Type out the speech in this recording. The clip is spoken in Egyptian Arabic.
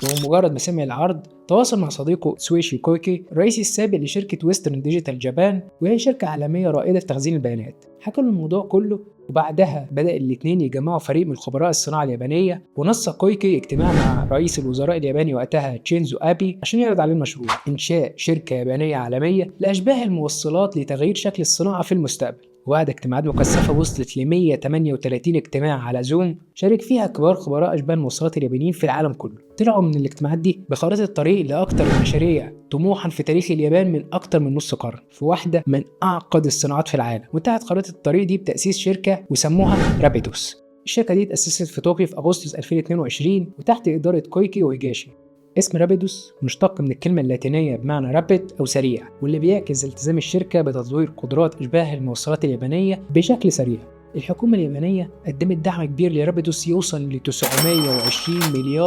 ومجرد ما سمع العرض تواصل مع صديقه سويشي كويكي الرئيس السابق لشركة ويسترن ديجيتال جابان، وهي شركة عالمية رائدة في تخزين البيانات. حكوا له الموضوع كله، وبعدها بدأ الاثنين يجمعوا فريق من خبراء الصناعة اليابانية. ونسق كويكي اجتماع مع رئيس الوزراء الياباني وقتها شينزو أبي عشان يعرض عليه المشروع، إنشاء شركة يابانية عالمية لأشباه الموصلات لتغيير شكل الصناعة في المستقبل. وبعد اجتماعات مكثفة وصلت ل 138 اجتماع على زوم شارك فيها كبار خبراء أشباه الموصلات اليابانيين في العالم كله. طلعوا من الاجتماعات دي بخارطة الطريق لأكثر المشاريع طموحا في تاريخ اليابان من أكثر من نص قرن، في واحدة من أعقد الصناعات في العالم. وانتهت خارطة الطريق دي بتأسيس شركة وسموها رابيدوس. الشركة دي اتأسست في طوكيو في أغسطس 2022 وتحت إدارة كويكي وهيجاشي. اسم رابيدوس مشتق من الكلمة اللاتينية بمعنى رابيد أو سريع، واللي بيعكس التزام الشركة بتطوير قدرات أشباه الموصلات اليابانية بشكل سريع. الحكومة اليابانية قدمت دعم كبير لرابيدوس يوصل ل 920 مليار